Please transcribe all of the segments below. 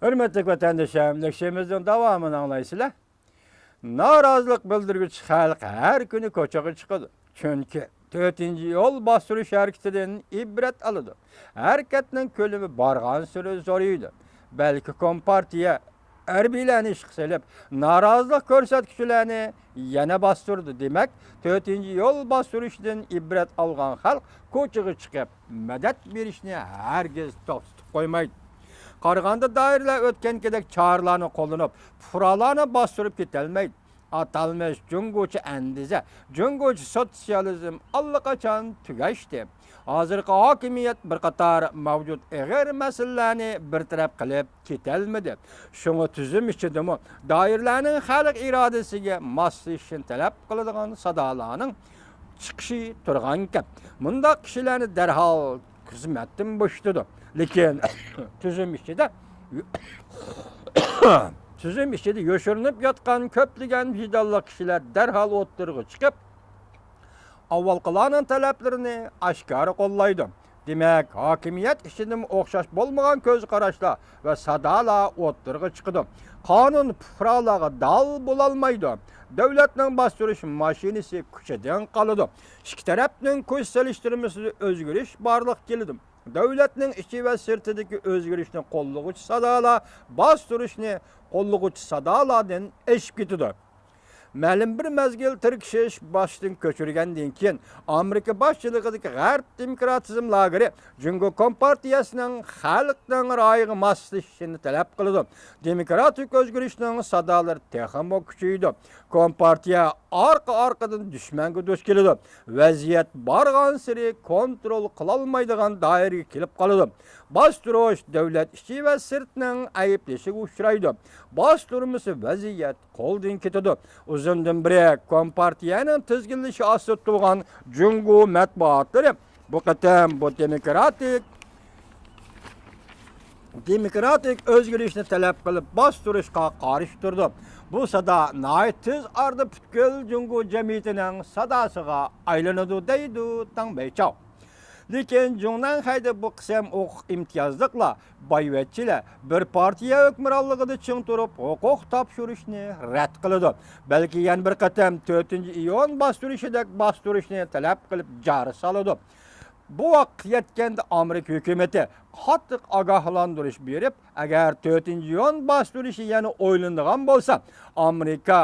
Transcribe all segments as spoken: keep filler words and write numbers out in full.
ھۆرمەتلىك ۋەتەندىشىم، لېكسىيەمىزنىڭ داۋامىنى ئاڭلايسىلەر. نارازىلىق بىلدۈرگۈچى خەلق ھەر كۈنى كوچىغا چىقىدۇ. چۈنكى تۆتىنچى يول باستۇرۇش ھەرىكىتىدىن ئىبرەت ئالىدۇ. ھەرىكەتنىڭ كۆلىمى بارغانسېرى زورىيىدۇ. بەلكى كومپارتىيە ھەربىيلەرنى ئىشقا سېلىپ، نارازىلىق كۆرسەتكۈچىلەرنى يەنە باستۇرىدۇ. دېمەك، تۆتىنچى يول باستۇرۇشىدىن ئىبرەت ئالغان خەلق كوچىغا چىقىپ، مەدەت بېرىشنى ھەرگىز توختىتىپ قويمايدۇ. قارىغاندا دائىرىلەر ئۆتكەنكىدەك چارىلارنى قوللىنىپ، پۇقرالارنى باستۇرۇپ كېتەلمەيدۇ. ئاتالمىش جۇڭگوچە ئەندىزە، جۇڭگوچە سوتسىيالىزم ئاللىقاچان تۈگەشتى. ھازىرقى ھاكىمىيەت بىر قاتار مەۋجۇت ئېغىر مەسىلىلەرنى بىر تەرەپ قىلىپ كېتەلمىدى. شۇڭا تۈزۈم ئىچىدىمۇ دائىرىلەرنىڭ خەلق ئىرادىسىگە ماسلىشىشىنى تەلەپ قىلىدىغان سادالارنىڭ چىقىشى تۇرغانىكەن. مۇنداق كىشىلەرنى دەرھال خىزمەتتىن بوشىتىدۇ. لېكىن تۈزۈم ئىچىدە تۈزۈم ئىچىدە يوشۇرۇنۇپ ياتقان كۆپلىگەن ۋىجدانلىق كىشىلەر دەرھال ئوتتۇرىغا چىقىپ، ئاۋۋالقىلارنىڭ تەلەپلىرىنى ئاشكارا قوللايدۇ. دېمەك، ھاكىمىيەت ئىچىدىمۇ ئوخشاش بولمىغان كۆز قاراشلار ۋە سادالار ئوتتۇرىغا چىقىدۇ. قانۇن پۇقرالارغا دال بولالمايدۇ. دۆلەتنىڭ باستۇرۇش ماشىنىسى كوچىدىن قالىدۇ. ئىككى تەرەپنىڭ كۈچ سېلىشتۇرمىسىدا ئۆزگىرىش بارلىققا كېلىدۇ. دۆلەتنىڭ ئىچى ۋە سىرتىدىكى ئۆزگىرىشنى قوللىغۇچى سادالار باستۇرۇشنى قوللىغۇچى سادالاردىن ئېشىپ كېتىدۇ. مەلۇم بىر مەزگىل تىركىشىش باشتىن كۆچۈرگەندىن كېيىن، ئامېرىكا باشچىلىقىدىكى غەرب دېموكراتىزم لاگېرى جۇڭگو كومپارتىيەسىنىڭ خەلقنىڭ رايىغا ماسلىشىشىنى تەلەپ قىلىدۇ. دېموكراتىك ئۆزگىرىشنىڭ سادالىرى تېخىمۇ كۈچىيىدۇ. كومپارتىيە ئارقا-ئارقىدىن دۈشمەنگە دۇچ كېلىدۇ. ۋەزىيەت بارغانسېرى كونترول قىلالمايدىغان دائىرىگە كېلىپ قالىدۇ. باستۇرۇش دۆلەت ئىچى ۋە سىرتنىڭ ئەيىبلىشىگە ئۇچرايدۇ. باستۇرمىسا ۋەزىيەت قولدىن كېتىدۇ. ئۇزۇندىن بېرى كومپارتىيەنىڭ تىزگىنلىشى ئاستىدا تۇرغان جۇڭگو مەتبۇئاتلىرى بۇ قېتىم بۇ دېموكراتىك، دېموكراتىك ئۆزگىرىشنى تەلەپ قىلىپ باستۇرۇشقا قارشى تۇرىدۇ. بۇ سادا ناھايىتى تېز ئارىدا پۈتكۈل جۇڭگو جەمئىيىتىنىڭ ساداسىغا ئايلىنىدۇ، دەيدۇ تاڭ بەيچاۋ. لېكىن جۇڭنەنخەيدە بۇ قىسىم ھوقۇق ئىمتىيازلىقلار، بايۋەچچىلەر، بىر پارتىيە ھۆكۈمرانلىقىدا چىڭ تۇرۇپ ھوقۇق تاپشۇرۇشنى رەت قىلىدۇ. بەلكى يەنە بىر قېتىم تۆتىنچى ئىيۇن باستۇرۇشىدەك باستۇرۇشنى تەلەپ قىلىپ جارا سالىدۇ. بۇ ۋاقىت يەتكەندە ئامېرىكا ھۆكۈمىتى قاتتىق ئاگاھلاندۇرۇش بېرىپ، ئەگەر تۆتىنچى يون باستۇرۇشى يەنە ئويلىنىدىغان بولسا، ئامېرىكا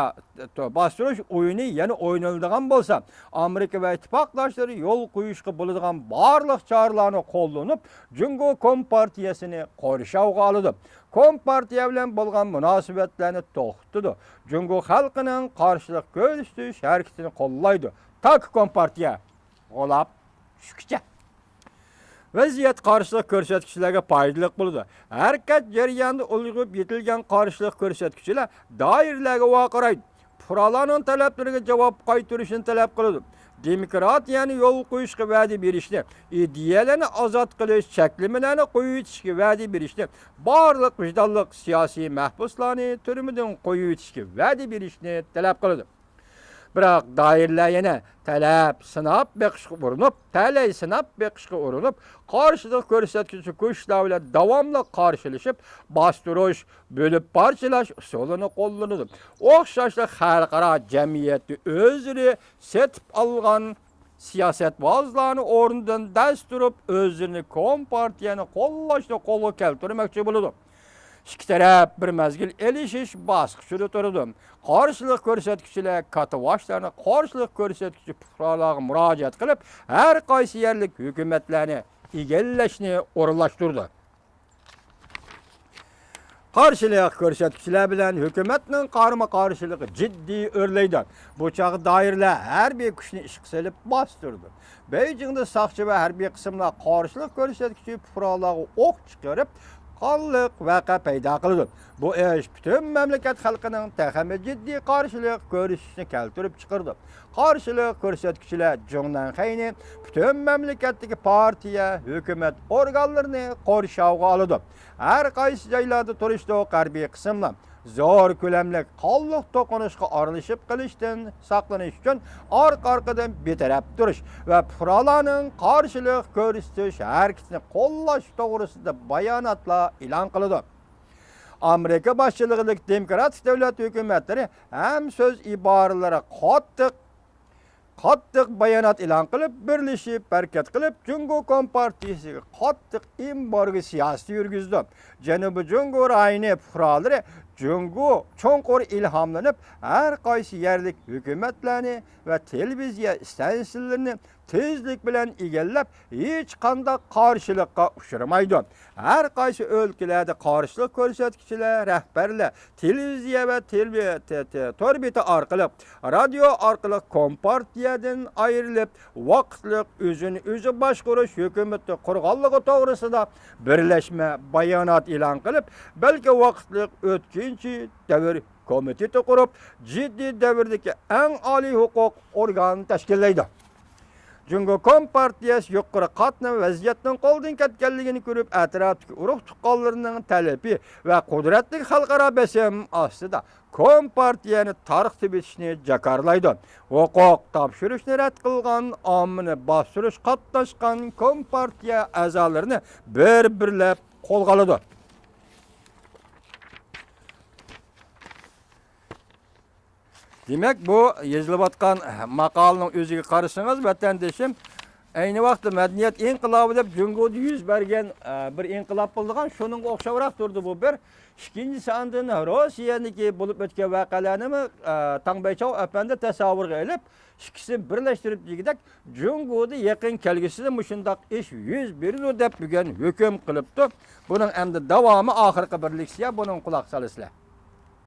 باستۇرۇش ئويۇنى يەنە ئوينىلىدىغان بولسا، ئامېرىكا ۋە ئىتتىپاقداشلىرى يول قويۇشقا بولىدىغان بارلىق چارىلارنى قوللىنىپ، جۇڭگو كومپارتىيەسىنى قورشاۋغا ئالىدۇ. كومپارتىيە بىلەن بولغان مۇناسىۋەتلەرنى توختىتىدۇ. جۇڭگو خەلقىنىڭ قارشىلىق كۆرسىتىش ھەرىكىتىنى قوللايدۇ. تاكى كومپارتىيە غۇلاپ چۈشكىچە. ۋەزىيەت قارشىلىق كۆرسەتكۈچىلەرگە پايدىلىق بولىدۇ. ھەرىكەت جەريانىدا ئۇلغىيىپ يېتىلگەن قارشىلىق كۆرسەتكۈچىلەر دائىرىلەرگە ۋارقىرايدۇ. پۇقرالارنىڭ تەلەپلىرىگە جاۋاب قايتۇرۇشنى تەلەپ قىلىدۇ. دېموكراتىيەنى يولغا قويۇشقا ۋەدە بېرىشنى، ئىدىيەلەرنى ئازاد قىلىش، چەكلىمىلەرنى قويۇۋېتىشكە ۋەدە بېرىشنى، بارلىق ۋىجدانلىق سىياسىي مەھبۇسلارنى تۈرمىدىن قويۇۋېتىشكە ۋەدە بېرىشنى تەلەپ قىلىدۇ. بىراق دائىرىلەر يەنە تەلەپ سىناپ بېقىشقا ئۇرۇنۇپ، تەلەي سىناپ بېقىشقا ئۇرۇنۇپ، قارشىلىق كۆرسەتكۈچى كۈچلەر بىلەن داۋاملىق قارشىلىشىپ، باستۇرۇش، بۆلۈپ پارچىلاش ئۇسۇلىنى قوللىنىدۇ. ئوخشاشلا خەلقئارا جەمئىيەتتە ئۆزلىرى سېتىپ ئالغان سىياسەتۋازلارنى ئورنىدىن دەس تۇرۇپ، ئۆزلىرىنى كومپارتىيەنى قوللاشنى قولغا كەلتۈرمەكچى بولىدۇ. ئىككى تەرەپ بىر مەزگىل ئېلىشىش باسقۇچىدا تۇرىدۇ. قارشىلىق كۆرسەتكۈچىلەر كاتتىباشلارنى قارشىلىق كۆرسەتكۈچى پۇقرالارغا مۇراجىئەت قىلىپ، ھەر قايسى يەرلىك ھۆكۈمەتلەرنى ئىگىلەشنى ئورۇنلاشتۇرىدۇ. قارشىلىق كۆرسەتكۈچىلەر بىلەن ھۆكۈمەتنىڭ قارىمۇ قارشىلىقى جىددىي ئۆرلەيدۇ. بۇ چاغدا دائىرىلەر ھەربىي كۈچنى ئىشقا سېلىپ باستۇرىدۇ. بېيجىڭدا ساقچى ۋە ھەربىي قىسىملار قارشىلىق كۆرسەتكۈچى پۇقرالارغا ئوق چىقىرىپ، قانلىق ۋەقە پەيدا قىلىدۇ. بۇ ئىش پۈتۈن مەملىكەت خەلقىنىڭ تېخىمۇ جىددىي قارشىلىق كۆرسىتىشىنى كەلتۈرۈپ چىقىرىدۇ. قارشىلىق كۆرسەتكۈچىلەر جۇڭنەنخەينى پۈتۈن مەملىكەتتىكى پارتىيە، ھۆكۈمەت ئورگانلىرىنى قورشاۋغا ئالىدۇ. ھەر قايسى جايلاردا تۇرۇشلۇق ھەربىي قىسىملار زور كۆلەملىك قانلىق توقۇنۇشقا ئارىلىشىپ قېلىشتىن ساقلىنىش ئۈچۈن ئارقا-ئارقىدىن بىتەرەپ تۇرۇش ۋە پۇقرالارنىڭ قارشىلىق كۆرسىتىش ھەرىكىتىنى قوللاش توغرىسىدا باياناتلار ئېلان قىلىدۇ. ئامېرىكا باشچىلىقىدىكى دېموكراتىك دۆلەت ھۆكۈمەتلىرى ھەم سۆز ئىبارىلىرى قاتتىق، قاتتىق بايانات ئېلان قىلىپ، بىرلىشىپ ھەرىكەت قىلىپ، جۇڭگو كومپارتىيىسىگە قاتتىق ئېمبارگو سىياسىتى يۈرگۈزدى. جەنۇبىي جۇڭگو رايونى پۇقرالىرى جۇڭگو چوڭقۇر ئىلھاملىنىپ، ھەر قايسى يەرلىك ھۆكۈمەتلەرنى ۋە تېلېۋىزىيە ئىستانسىيەلىرىنى تېزلىك بىلەن ئىگىلەپ، ھېچقانداق قارشىلىققا ئۇچرىمايدۇ. ھەر قايسى ئۆلكىلەردە قارشىلىق كۆرسەتكۈچىلەر، رەھبەرلەر تېلېۋىزىيە ۋە تېلېۋى-، تې-، تې-، تور بېتى ئارقىلىق، رادىيو ئارقىلىق كومپارتىيەدىن ئايرىلىپ، ۋاقىتلىق ئۆزىنى ئۆزى باشقۇرۇش ھۆكۈمىتى قۇرغانلىقى توغرىسىدا بىرلەشمە بايانات ئېلان قىلىپ، بەلكى ۋاقىتلىق ئۆتكۈنچى دەۋر كومىتېتى قۇرۇپ، جىددىي دەۋردىكى ئەڭ ئالىي ھوقۇق ئورگانىنى تەشكىللەيدۇ. جۇڭگو كومپارتىيەسى يۇقىرى قاتلام ۋەزىيەتنىڭ قولدىن كەتكەنلىكىنى كۆرۈپ، ئەتراپتىكى ئۇرۇق تۇغقانلىرىنىڭ تەلىپى ۋە قۇدرەتلىك خەلقئارا بېسىم ئاستىدا كومپارتىيەنى تارقىتىۋېتىشنى جاكارلايدۇ. ھوقۇق تاپشۇرۇشنى رەت قىلغان، ئاممىنى باستۇرۇشقا قاتناشقان كومپارتىيە ئەزالىرىنى بىر-بىرلەپ قولغا ئالىدۇ. دېمەك، بۇ يېزىلىۋاتقان ماقالىنىڭ ئۆزىگە قارىسىڭىز، ۋەتەندىشىم، ئەينى ۋاقىتتا مەدەنىيەت ئىنقىلابى دەپ جۇڭگودا يۈز بەرگەن، ئە، بىر ئىنقىلاب بولىدىغان، شۇنىڭغا ئوخشاۋراق تۇرىدۇ بۇ بىر. ئىككىنچىسى، ئاندىن روسىيەدىكى بولۇپ ئۆتكەن ۋەقەلەرنىمۇ، ئە، تاڭ بەيچاۋ ئەپەندى تەسەۋۋۇرغا ئېلىپ، ئىككىسىنى بىرلەشتۈرۈپ دېگۈدەك، جۇڭگودا يېقىن كەلگۈسىدە مۇشۇنداق ئىش يۈز بېرىدۇ دەپ بۈگۈن ھۆكۈم قىلىپتۇ. بۇنىڭ ئەمدى داۋامى، ئاخىرقى بىر لېكسىيە، بۇنىڭغا قۇلاق سالىسىلەر.